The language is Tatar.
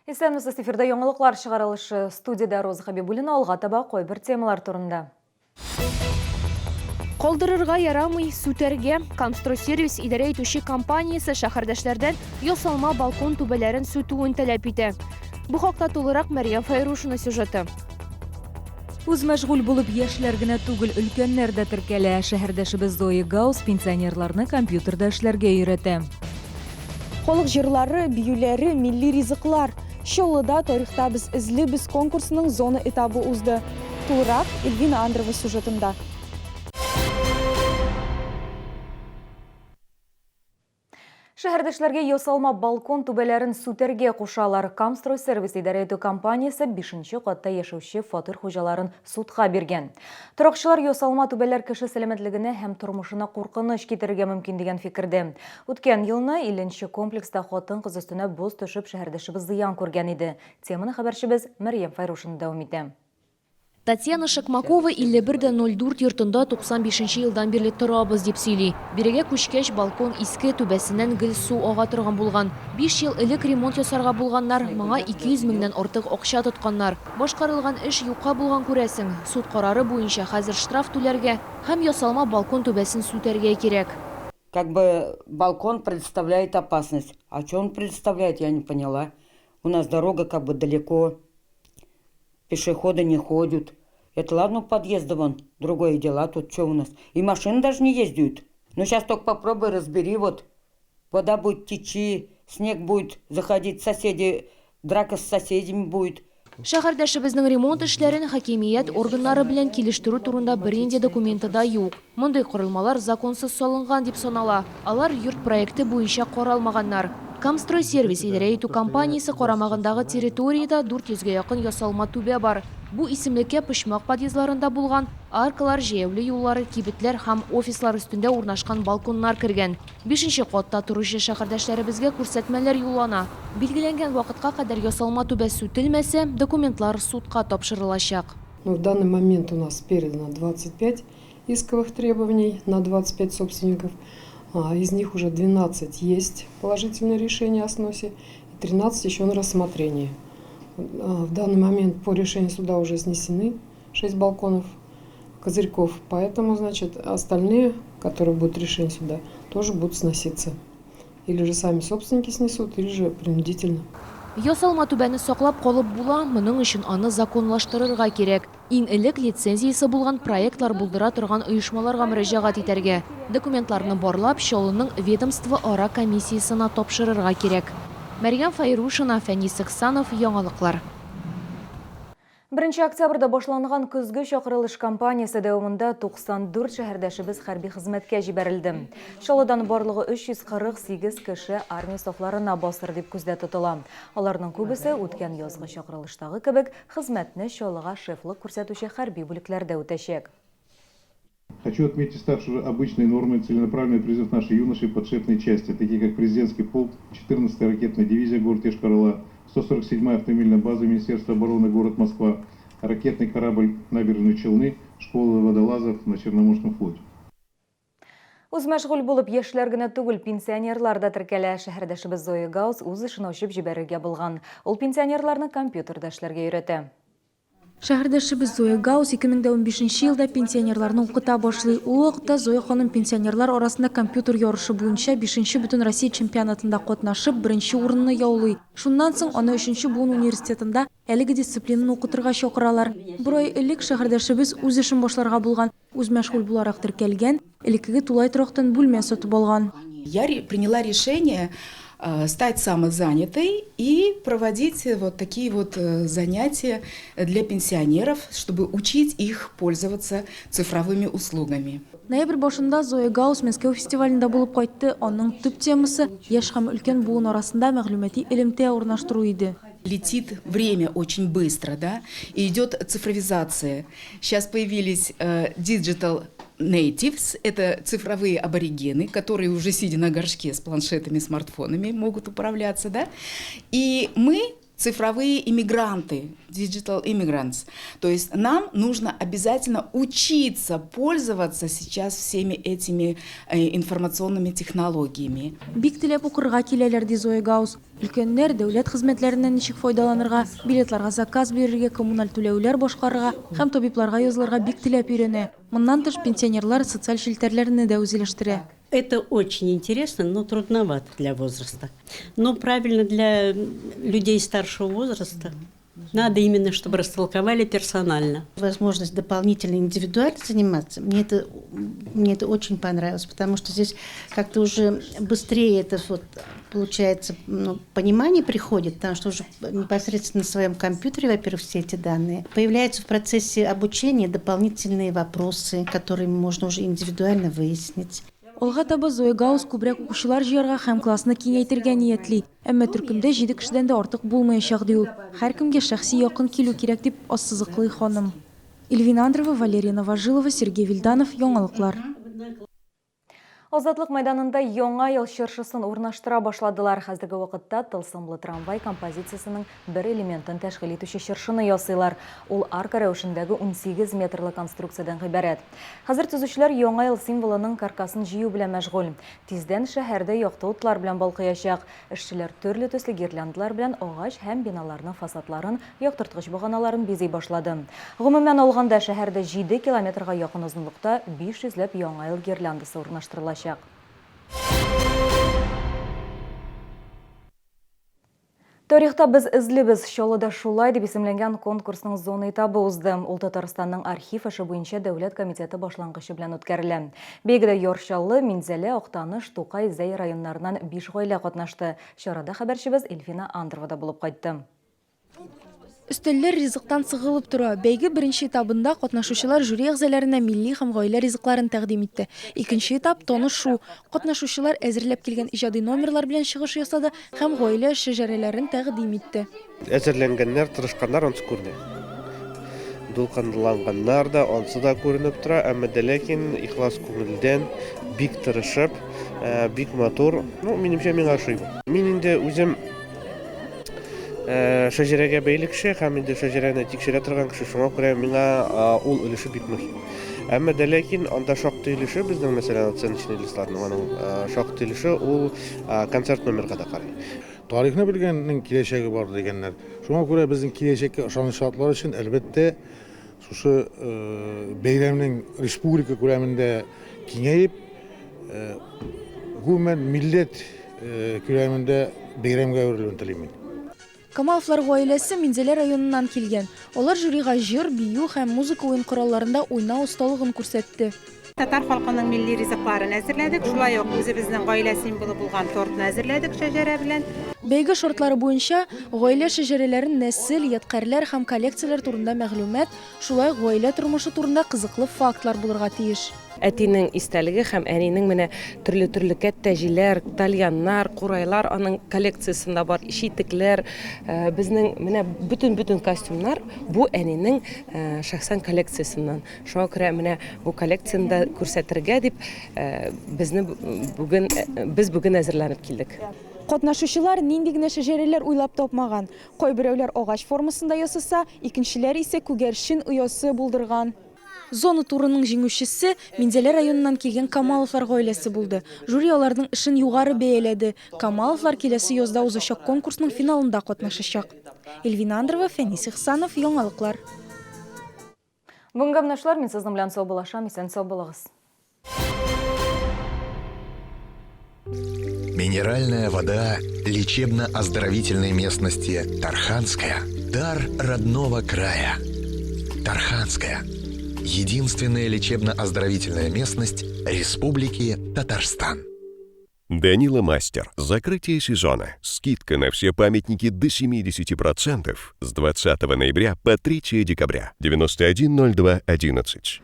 Исәнмесез, эфирда яңалыклар чыгарылышы. Студиядә Роза Хәбибуллина алга таба кайбер темалар турында. Калдырырга ярамый, сүтәргә. Камстройсервис идарә итүче компаниясе шәһәрдәшләрдән ясалма балкон түбәләрен сүтүен таләп итә. Бу хакта тулырак Мәрьям Фәйрушина сюжеты. Үзмәшгуль булып яшьләр генә түгел, өлкәннәр дә теркәлә. Шәһәрдәшебез Зоя Гаус пенсионерларны компьютерда эшләргә өйрәтә. Халык җырлары, биюләре, милли ризыклар. Чаллыда Тарихта без эзлибез конкурсының зона этабы узды. Тулырак Эльвина Андрова сюжетында. Шәһәрдәшләргә ясалма балкон түбәләрен сүтәргә кушалар. Камстройсервис идарә итү компаниясе бишенче катта яшәүче фатир хуҗаларын судка биргән. Торакчылар ясалма түбәләр кеше сәламәтлегенә һәм тормышына куркыныч китерергә мөмкин дигән фикердә. Үткән елны 50 нче комплекста хатын-кыз өстенә боз төшеп шәһәрдәшебез зыян күргән иде. Теманы хәбәрчебез Мәрьям Файрушина дәвам итә. Татьяна Шакмакова 51 дә 04 йортында 95 нче елдан бирле торабыз, дип сөйли. Бирегә күчкәч, балкон иске, түбәсеннән гел су ага торган булган. Биш ел элек ремонт ясарга булганнар, моңа 200 меңнән артык акча тотканнар. Башкарылган эш юкка булган, күрәсең. Суд карары буенча, хәзер штраф түләргә һәм ясалма балкон түбәсен сүтәргә кирәк. Как бы балкон представляет опасность. А что он представляет, я не поняла. У нас дорога как бы далеко. Пешеходы не ходят. Это ладно у подъезда вон, другое дело, а тут что у нас? И машины даже не ездят. Ну сейчас только попробуй разбери, вот вода будет течи, снег будет заходить, соседи, драка с соседями будет. Шәһәрдәшебезнең ремонт эшләрен хакимият органнары белән килештерү турында бернинди документы да юк. Мондый корылмалар законсыз салынган дип санала, алар йорт проекты буенча каралмаганнар. Камстройсервис идарә итү компаниясе карамагындагы территориядә 400 гә якын ясалма түбә бар. Бу исемлеккә почмак подъездларында булган аркалар, җәяүле юллары, кибетләр һәм офислар өстендә урнашкан балконнар кергән. Бишенче катта торучы шәһәрдәшләребезгә күрсәтмәләр юллана. Билгеләнгән вакытка кадәр ясалма түбә сүтелмәсә, документлар судка тапшырылачак. Ну, в данный момент у нас передано 25 исковых требований на 25 собственников. Из них уже 12 есть положительное решение о сносе, и 13 еще на рассмотрении. В данный момент по решению суда уже снесены 6 балконов, козырьков, поэтому, значит, остальные, которые будут решение суда, тоже будут сноситься. Или же сами собственники снесут, или же принудительно. Ясалма түбәне саклап калып була, моның өчен аны законлаштырырга кирәк. Иң элек лицензиясе булган проектлар булдыра торган оешмаларга мөрәҗәгать итәргә. Документларны барлап, Чаллының ведомствоара комиссиясенә тапшырырга кирәк. Мәрьям Фәйрушина, Фәнис Ихсанов, Яңалыклар. Беренче октябрьдә башланган көзге чакырылыш кампаниясе дәвамында 94 шәһәрдәшебез хәрби хезмәткә җибәрелде. Чаллыдан барлыгы 348 кеше армия сафларына басыр дип күздә тотыла. Аларның күбесе, үткән язгы чакырылыштагы кебек, хезмәтне Чаллыга шефлык күрсәтүче хәрби бүлекләрдә үтәчәк. Хочу отметить ставшую уже обычной нормой целенаправленный призыв наших юношей подшефной части, такие как Президентский полк, 14-я ракетная дивизия город Йошкар-Ола, 147-я автомобильная база Министерства обороны город Москва, ракетный корабль Набережные Челны, школа водолазов на Черноморском флоте. Үзмәшгуль булып яшьләр генә түгел, пенсионерлар да теркәлә. Шәһәрдәшебез Зоя Гаус үз эшен ачып җибәрергә булган. Ул пенсионерларны компьютерда эшләргә өйрәтә. Шәһәрдәшебез Зоя Гаус 2015 нче елда пенсионерларны укыта башлый. Ул вакытта Зоя ханым пенсионерлар арасында компьютер ярышы буенча бишенче Бөтенроссия чемпионатында катнашып, беренче урынны яулый. Шуннан соң аны өченче буын университетында әлеге дисциплинаны укытырга чакыралар. Бер ай элек шәһәрдәшебез үз эшен башларга булган. Үзмәшгуль буларак теркәлгән, элеккеге тулай торактан бүлмә сатып алган. Я приняла решение стать самозанятой и проводить вот такие вот занятия для пенсионеров, чтобы учить их пользоваться цифровыми услугами. Ноябрь башында Зоя Гаус Мәскәү фестивалендә булып кайтты. Аның төп темасы, яшь һәм өлкән буын арасында мәгълүмати элемтә урнаштыру иде. Летит время очень быстро, да, и идет цифровизация. Сейчас появились digital natives, это цифровые аборигены, которые уже сидя на горшке с планшетами, смартфонами могут управляться, да. И мы Цифровые иммигранты, digital immigrants. То есть нам нужно обязательно учиться пользоваться сейчас всеми этими информационными технологиями. Бик теләп укырга киләләр, ди Зоя Гаус. Өлкәннәр дәүләт хезмәтләреннән ничек файдаланырга, билетларга заказ бирергә, коммуналь түләүләр башкарырга һәм табибларга язылырга бик теләп өйрәнә. Моннан тыш, пенсионерлар социаль челтәрләрне дә үзләштерә. Это очень интересно, но трудновато для возраста. Но правильно для людей старшего возраста. Надо именно, чтобы растолковали персонально. Возможность дополнительно индивидуально заниматься, мне это очень понравилось, потому что здесь как-то уже быстрее это вот получается, ну, понимание приходит, потому что уже непосредственно на своем компьютере, во-первых, все эти данные. Появляются в процессе обучения дополнительные вопросы, которые можно уже индивидуально выяснить. Алга таба Зоя Гаус күбрәк укучылар җыярга һәм классны киңәйтергә ниятли. Әмма төркемдә җиде кешедән дә артык булмаячак, ди ул. Һәркемгә шәхси якын килү кирәк, дип ассызыклый ханым. Эльвина Андрова, Валерия Новожилова, Сергей Вильданов, Яңалыклар. Азатлык мәйданында яңа ел чыршысын урнаштыра башладылар. Хәзерге вакытта тылсымлы трамвай композициясенең бер элементын тәшкил итүче чыршыны ясыйлар. Ул арка рәвешендәге 18 метрлы конструкциядән гыйбарәт. Хәзер төзүчеләр яңа ел символының каркасын җыю белән мәшгуль. Тиздән шәһәрдә якты утлар белән балкыячак. Эшчеләр төрле төсле гирляндалар белән агач һәм биналарның фасадларын, яктырткыч баганаларын бизи башлады. Гомумән алганда шәһәрдә 7 километрга якын озынлыкта 500 ләп яңа ел гирляндасы урнаштырылачак. Тарихта без эзлибез. Чаллыда шулай дип исемләнгән конкурсның зона этабы узды. Ул Татарстанның архив эше буенча дәүләт комитеты башлангычы белән үткәрелә. Бәйгедә Яр Чаллы, Минзәлә, Актаныш, Тукай, Зәй районнарыннан 5 гаилә катнашты. Чарада хәбәрчебез Эльвина Андрова да булып кайтты. Өстәлләр ризыктан сыгылып тора. Бәйге беренче этабында катнашучылар жюри әгъзаларына милли һәм гаилә ризыкларын тәкъдим итте. Икенче этап танышу. Катнашучылар әзерләп килгән иҗади номерлар белән чыгыш ясады һәм гаилә шәҗәрәләрен тәкъдим итте. Әзерләнгәннәр, тырышканнар, ансы күренә. Дулкынланганнар да, ансы да күренеп тора, әмма дә ләкин ихлас күңелдән, бик тырышып, бик матур. Ну, минемчә, миңа ошый бу. Мин инде үзем шәҗәрәгә бәйле кеше һәм инде шәҗәрәне тикшерә торган кеше, шуңа күрә миңа ул өлеше бик мөһим. Әмма дә ләкин анда шактый өлеше безнең, мәсәлән, оценочный листларның аның шактый өлеше ул концерт номерга да карый. Тарихны белгәннең киләчәге бар дигәннәр. Шуңа күрә безнең киләчәккә ышаныч шартлар өчен, әлбәттә, шушы бәйрәмнең республика күләмендә киңәеп, гомумән милләт күләмендә бәйрәмгә әверелүен телим мин. Камаловлар гаиләсе Минзәлә районыннан килгән. Алар жюрига җыр, бию һәм музыка уен коралларында уйнау осталыгын күрсәтте. Татар халкының милли ризыкларын әзерләдек. Шулай ук үзебезнең гаилә символы булган тортны әзерләдек шәҗәрә белән. Бәйге шартлары буенча гаилә шәҗәрәләрен нәсел, ядкарьләр һәм коллекцияләр турында мәгълүмат, шулай ук гаилә тормышы турында кызыклы фактлар булырга тиеш. Әтинең истәлеге һәм әнинең менә төрле-төрле кәттәҗиләр, тальяннар, курайлар аның коллекциясендә бар, читекләр, безнең менә бөтен-бөтен костюмнар бу әнинең шәхсән коллекциясеннән. Шуңа күрә менә бу коллекцияне дә күрсәтергә дип безне бүген без бүген әзерләнеп килдек. Катнашучылар нинди генә шәҗәрәләр уйлап тапмаган. Кайберәүләр агач формасында ясаса, икенчеләр исә күгәрчен оясы булдырган. Зона турының җиңүчесе Минзәлә районыннан килгән Камаловлар гаиләсе булды. Жюри аларның эшен югары бәяләде. Камаловлар киләсе язда узачак конкурсның финалында катнашачак. Эльвина Андрова, Фәнис Ихсанов, Яңалыклар. Бүгенге менә шулар, мин сезнең белән саубуллашам, исән сау булыгыз. Минеральная вода лечебно-оздоровительной местности Тарханская – дар родного края. Тарханская – единственная лечебно-оздоровительная местность Республики Татарстан. Данила Мастер. Закрытие сезона. Скидка на все памятники до 70% с 20 ноября по 3 декабря. 9102 11.